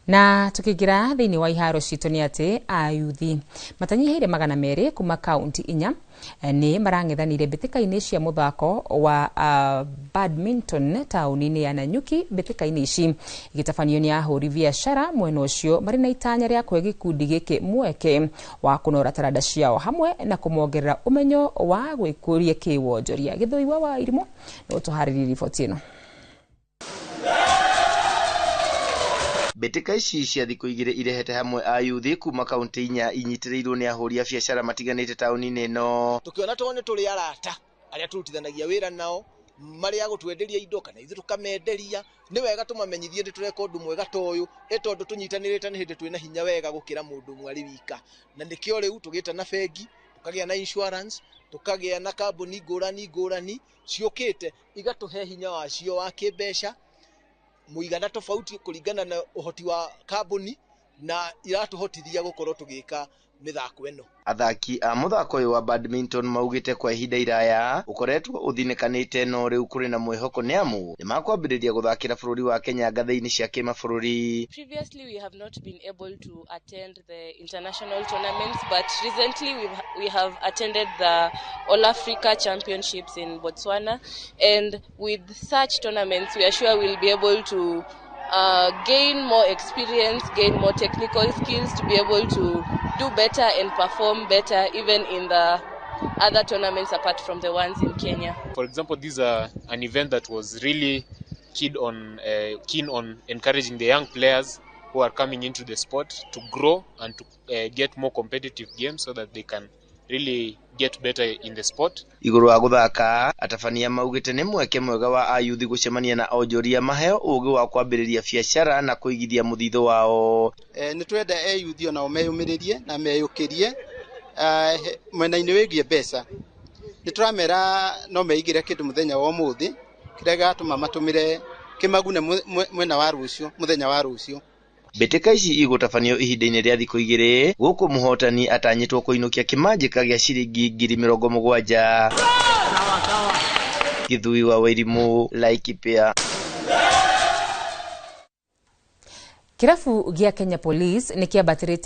Na tukiingira thiini wa iharo citu ni ati ayuthi matanyihiire 200 kuma kaunti inya ni marang'ethanire mbĩtĩka-inĩ cia mũthako wa badminton taũni-inĩ ya Nanyuki. Mbĩtĩka-inĩ ici igĩtabanio nĩ ahũri biacara mwena ũcio marĩ na itanya rĩa kũhe gĩkundi gĩkĩ mweke wa kũnora taranda ciao hamwe na kũmongerera ũmenyo wa gwĩkũria kĩwonjoria. Gĩthũi wa Wairimũ nĩ ũtũharĩrie riboti ĩno. Mbĩtĩka ici cia thikũ igĩrĩ irehete hamwe ayuthi kuma kaunti inya inyitĩrĩirwo nĩ ahũri a biacara matiganĩte taũni-inĩ ĩno. Tukiona to nĩ tũrĩ arata arĩa tũrutithanagia wĩra nao marĩa gũtwenderia indo kana ithuĩ tũkamenderia, nĩ wega tũmamenyithie nĩ tũreka ũndũ mwega ta ũyũ, ĩ tondũ tũnyitanĩrĩte nĩ hĩndĩ twĩna hinya wega gũkĩra mũndũ ũmwe arĩ wika. Na nĩkĩo rĩu tũgĩte na bengi, tũkagĩa na insurance, tũkagĩa na kambuni ngũrani ngũrani ciũkĩte igatũhe hinya wacio wa kĩmbeca mũigana tofauti kũringana na ũhoti wa kambuni, na iratuhotithia gũkorwo tũgĩka mĩthako ĩno. Athaki a mũthako ũyũ wa badminton maugĩte kwa ihinda iraya ũkoretwo ũthinĩkanĩte, no rĩu kũrĩ na mwĩhoko nĩ amu nĩ makwambĩrĩria gũthakĩra bũrũri wa Kenya ngathĩ-inĩ cia kĩmabũrũri. Previously we have not been able to attend the international tournaments, but recently we have attended the All Africa Championships in Botswana, and with such tournaments we are sure we'll be able to gain more experience, gain more technical skills to be able to do better and perform better even in the other tournaments apart from the ones in Kenya. For example, this is an event that was really keen on encouraging the young players who are coming into the sport to grow and to get more competitive games so that they can really get better in the sport. Igũrũ wa gũthaka, atabania maugĩte nĩ mweke mwega wa ayuthi gũcemania na onjoria maheo ũgĩ wa kwambĩrĩria biacara na kũigithia mũthithũ wao. Nĩ twenda eyuthi onao meyũmĩrĩrie na meyũkĩrie mwena-inĩ wĩgiĩ mbeca. Nĩ tũramera no meigĩre kĩndũ mũthenya wa ũmũthĩ kĩrĩa gĩgatũma matũmĩre kĩmagune mwena wa rũciũ, mũthenya wa rũciũ. Mbĩtĩka ici igũtabanio ihinda-inĩ rĩa thikũ igĩrĩ gũkũ mũhotani atanyĩtwo kũinũkia kĩmanjĩka gĩa ciringi 70,000. Gĩthui wa Wairimũ, Laikipia. Kĩrabu gĩa Kenya Police nĩ kĩambatĩrĩte